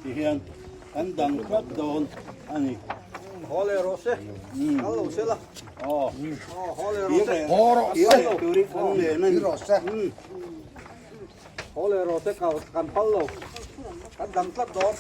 Ti hian kan dang tlat dawn a ni. Haw leh rawh se, kal lo se la. Aw, Haw leh rawh se. Haw rawh se. Turin kan nen a ni. Rawh se. Haw leh rawh se kal kan phal lo. Kan dang tlat dawn.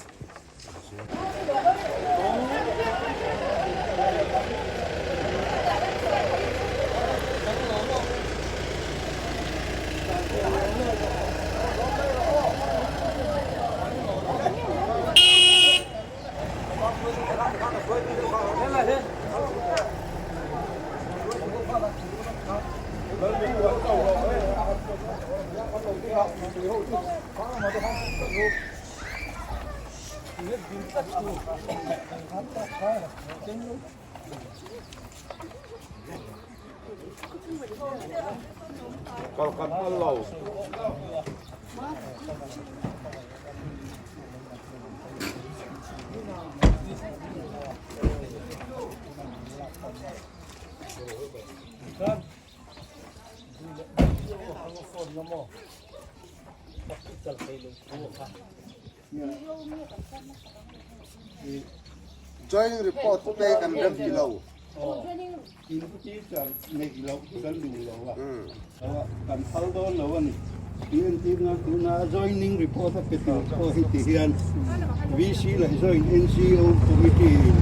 Kal kan phal lo. Joining report te kan rem ti lo. In teacher neih loh hi kan duh lo a, kan phal dawn lo a ni. Entirna tuna joining report a pe tur pawh hi ti hian VC leh joint NCO committee in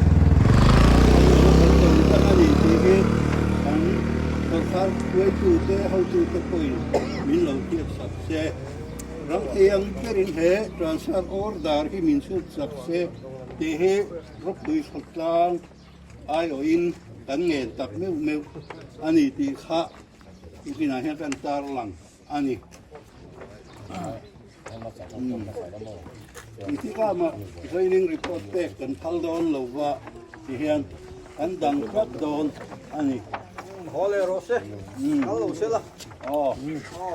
kan dawn tak a ni tih hi kan sorkar hruaitute hotute pawhin min lo hriatsak se. Ram thiang berin he transfer order hi min chhut chak se tih hi ropui khawtlang aiawhin kan ngen tak meuh meuh a ni tih kha inah hian kan tarlang a ni. Engtikah mah joining report pek kan phal dawn lo va ti hian kan dang tlat dawn a ni. Haw leh rawh se, kal lo se la. Aw,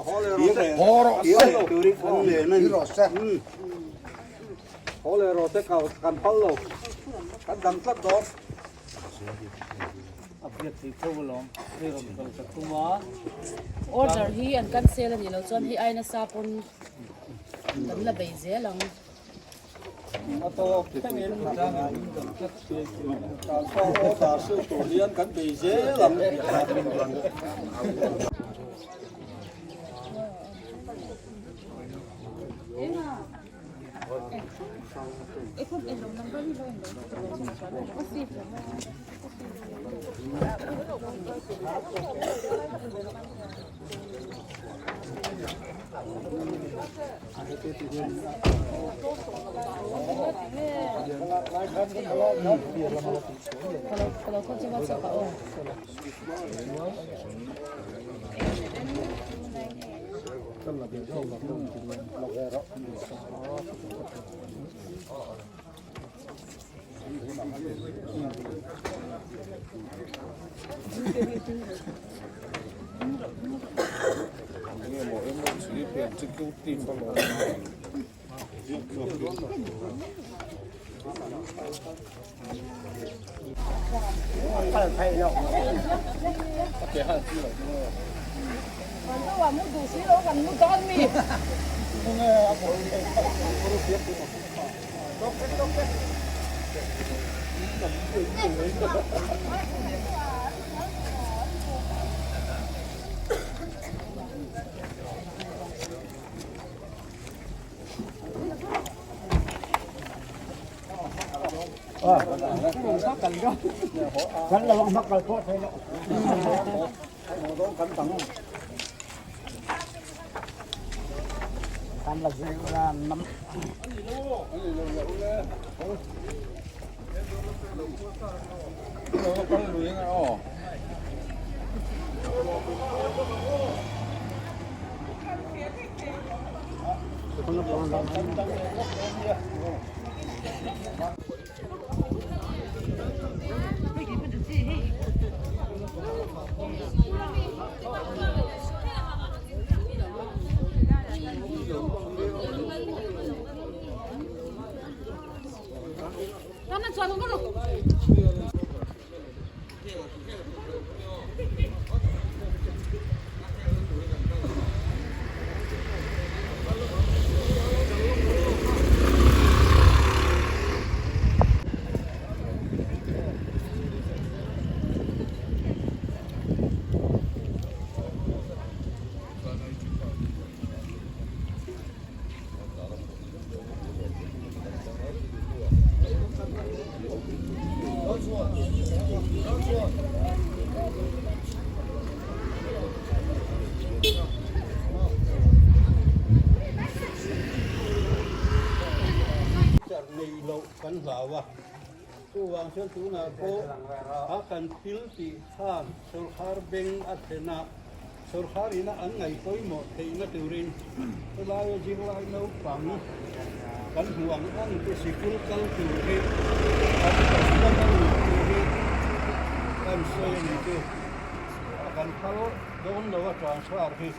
Haw leh rawh se. Haw rawh se. Turin kan nen a ni. Rawh se. Haw leh rawh se kal kan phal lo. Kan dang tlat dawn. A biak thei tho alawm, hei rawn kal ka tum a. Order hi an cancel a nih loh chuan hei ai nasa pawn kan la bei zel ang. A tawk thlengin transfer order chu tur hian kan bei zel ang. Char nei loh kan hlau a, chuvang chuan tunah pawh a kan thil tih khan sawrkar beng a thlen a, sawrkar ina an ngaih pawimawh theihna turin helaia zirlai naupang kan hmuh ang ang te sikul kal tur hi kan dang a ni tih hi kan sawi a ni chu. Kan phal dawn lo a transfer hi.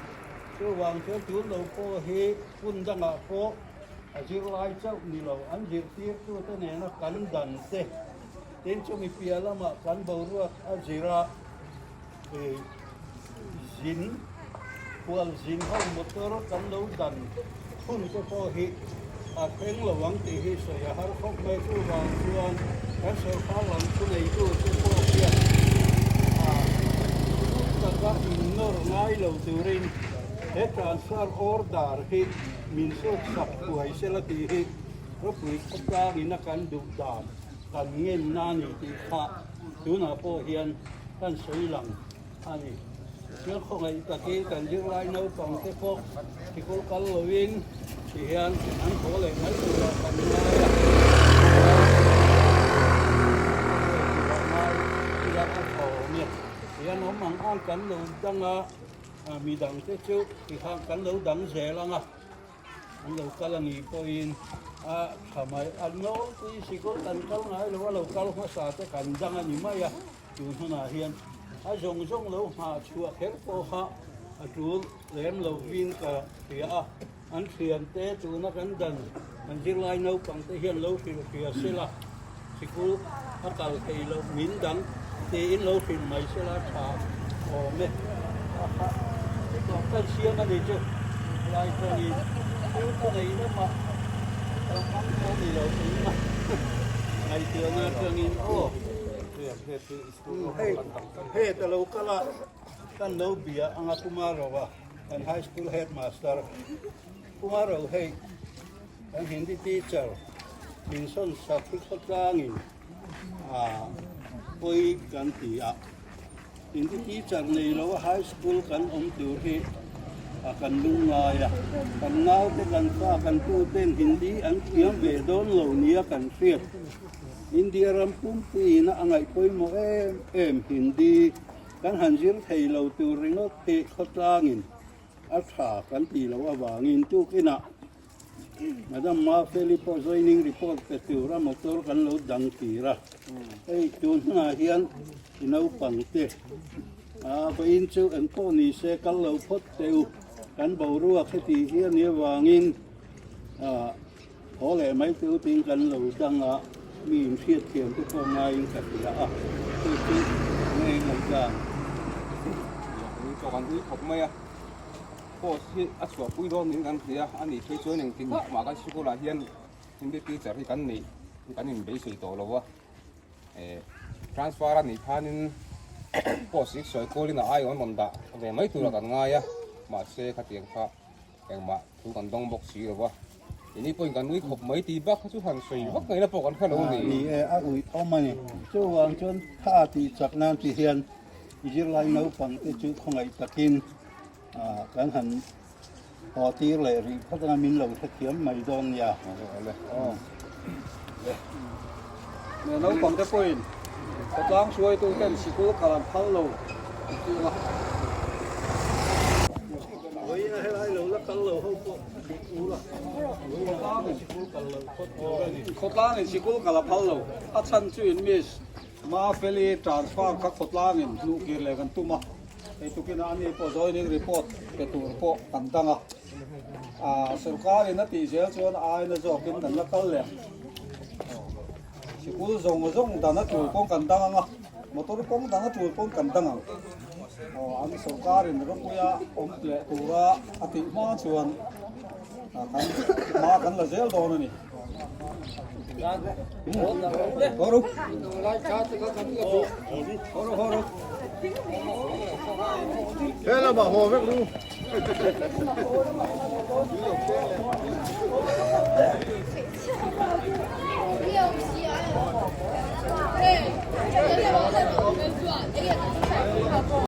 Chuvang chuan tun lo pawh hi hun dangah pawh a zirlai chauh ni lo, an zirtirtute nena kan dan te, tin chumi piah lamah kan boruak a zir a, zin, hual zin ho motor kan lo dan hun te pawh hi a thleng lo ang tih hi sawi a har khawp mai. Chuvang chuan kan sawrkar lam thuneitute pawh hian a thu taka innawr ngai lo turin he transfer order hi min sut sak thuai sela tih hi ropui khawtlangin a kan duh dan kan ngenna a ni tih kha tunah pawh hian kan sawi lang a ni. Thil khawngaih takin kan zirlai naupang te pawh sikul kal loin ti hian an haw leh mai turah kan ngai a, ngai ila a thaw awm e. Tihian awm ang ang kan lo dang a, midang te chu tikhan kan lo dang zel ang a. An lo kal a nih pawhin a tha mai. An nawlpui sikul kan kal ngai lo a, lo kal hmasa te kan dang a ni mai a, tun hunah hian a zawng zawng lo nghah chhuah kher pawha a tul lem lovin ka hria a. An thiante tuna kan dan kan zirlai naupang te hian lo hrilh hria sela, sikul a kal thei loh min dang tiin lo hrilh mai sela tha awm e. Kan siam a ni chu lai tawngin thil ka nei lamah ka hmang pawh ni lo engmah ngaihtuahna atangin aw. Hei head a lo kal a kan lo bia anga Kumaro-a kan high school headmaster Kumaro hei kan Hindi teacher insawn sak hi khawtlangin a pawi kan ti a. Hindi teacher nei lo a high school kan awm tur hi a kan lung ngai a. Kan naute kan fa kan tu ten Hindi an thiam ve dawn lo nia kan hriat. India ram pumpuiin a ngaih pawimawh em em Hindi kan han zir thei lo tur ringawt hi khawtlangin a tha kan tih loh avangin tukinah Madam Mafeli pawh joining report pe tura motor kan lo dang tir a, hei tun hunah hian i naupang te a vawiin chu eng pawh ni se kal lo phawt teh u, kan boruak heti hi a nih avangin haw leh mai teh u tiin kan lo dang a, mi inhriatthiam te pawh ngaiin ka hria a, hei chu nge ngaihdan. Chaw kan ui khawp mai a. Post hi a chhuahpui dawn niin kan hria a nih phei chuan engtik ah mah kan sikul ah hian Hindi teacher hi kan neih kan inbeisei tawh lo a, eh transfer a nih khanin post hi sawi kualin a aiawm rawn dah ve mai tura kan ngai a, mahse khatiang kha engmah thu kan dawng bawk si lo a, ini pawhin kan ui khawp mai tih bak kha chu han sawi vak ngaihna pawh kan hre lo a ni. Ni e, a ui awm a ni. Chuvang chuan tha tih chak nan ti hian zirlai naupang te chu khawngaih takin Kan han haw tir leh rih phawt anga min lo hrethiam mai dawn nia. Nge naupang te pawhin khawtlang hruaitu ten sikul kal an phal lo an ti ang a. Vawiin a helai lo la kal lo ho pawh dik ul a. Vawiin a sikul kal lo phawt tur a ni. Khawtlangin sikul kal a phal lo. A chhan chu in miss Mafeli transfer kha khawtlangin hnuhkir leh kan tum a. Hei tukinah ani pawh joining report pe tur pawh kan dang a, ah sorkarin a tih zel chuan aina zawkin kan la kal leh ang. Sikul zawng zawng dan a tul pawh kan dang ang a, motor kawng dang a tul pawh kan dang ang. Aw an sorkarin rawpuia awm leh tura a tih hma chuan kan hma kan la zel dawn a ni. Horu. Horu horu. He lamah haw vek ru.